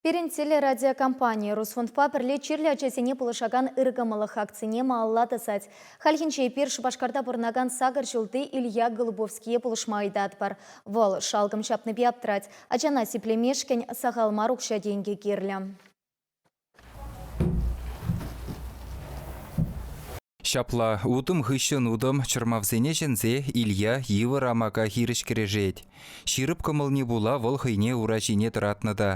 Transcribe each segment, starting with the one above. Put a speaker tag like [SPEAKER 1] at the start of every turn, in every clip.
[SPEAKER 1] Пирӗн телерадиокомпани Русфондпа пӗрле чирлӗ ачасене пулӑшакан ыркӑмӑллӑх акцине малалла тӑсать. Хальхинче эпир Шупашкарта пурӑнакан сакӑр ҫулти Илья Голубовские пулӑшма ыйтатпӑр. Вӑл шалкӑм ҫапнипе аптрать. Ачана сиплемешкӗн сахал мар укҫа-тенкӗ кирлӗ.
[SPEAKER 2] Ҫапла, утӑм хыҫҫӑн утӑм чӑрмавсене ҫӗнсе Илья йывӑр амака хирӗҫ кӗрешет. Ҫирӗп кӑмӑлне пула вӑл хӑйне ура ҫине тӑратнӑ та.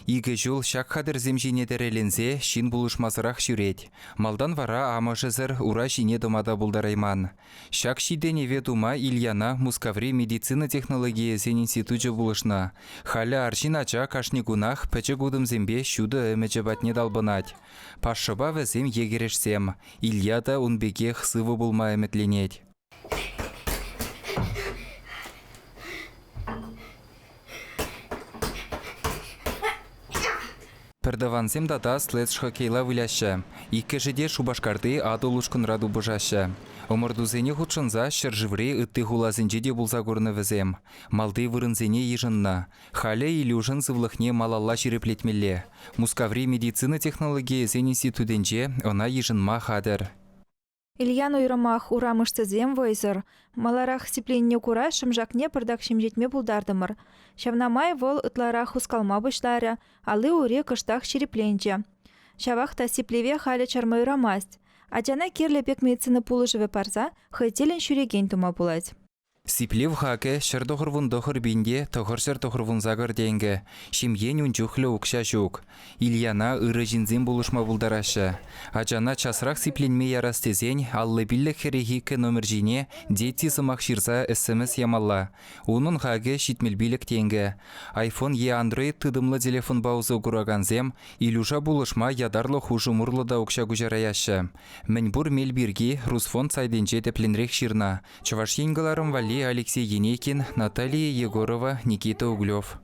[SPEAKER 2] Икӗ ҫул ҫак хатӗрсем ҫине тӗреленсе ҫын пулӑшмасӑрах ҫӳрет. Малтан вара амӑшӗсӗр ура ҫине тӑма та пултарайман. Ҫак ҫитӗнӗве тума Ильяна Мускаври медицина технологийӗсен институчӗ пулӑшнӑ. Халӗ арҫын ача кашни кунах пӗчӗк утӑмсемпе ҫутӑ ӗмӗчӗ патне талпӑнать. Пашӑпа вӗсем йӗкӗрешсем. Илья та ун пекех сывӑ пулма ӗмӗтленет. Пӗртӑвансем тата следж-хоккейла выляҫҫӗ. Иккӗшӗ те Шупашкарти Атӑл ушкӑнра тупӑшаҫҫӗ. Ӑмӑртусене хутшӑнса ҫӗршыври ытти хуласенче те пулса курнӑ вӗсем. Малти вырӑнсене йышӑннӑ. Халӗ Илюшӑн сывлӑхне малалла ҫирӗплетмелле. Мускаври медицина технологийӗсен институтӗнче ӑна йышӑнма хатӗр.
[SPEAKER 3] Ильян уйрӑмах ура мышцисем вӑйсӑр. Маларах сипленнине кура шӑм-шакне пӑртак ҫемҫетме пултартӑмӑр. Ҫавна май вӑл ытларах хускалма пуҫларӗ, алли-ури кӑштах ҫирӗпленчӗ. Ҫавах та сиплеве халӗ чарма юрамасть. Ачана кирлӗ пек медицина пулӑшӑвӗ парса хӑй тӗллӗн ҫӳрекен тума пулать.
[SPEAKER 2] Сиплев хакӗ 199 пин те 998 тенкӗ. Ҫемьен ун чухлӗ укҫа ҫук. Ильяна ырӑ ҫынсем пулӑшма пултараҫҫӗ. Ачана часрах сипленме ярас тесен 55 42 номер ҫине «Дети» сӑмах ҫырса СМС ямалла. Унӑн хакӗ 75 тенкӗ. Айфон е Android тытӑмлӑ телефонпа усӑ куракансем Илюша пулӑшма ятарлӑ хушӑм урлӑ та укҫа куҫараяҫҫӗ. Мӗнпур мел пирки Русфонд сайтӗнче тӗплӗнрех ҫырнӑ. Чӑваш Ен кӑларӑм валли Алексей Енейкин, Наталия Егорова, Никита Углев.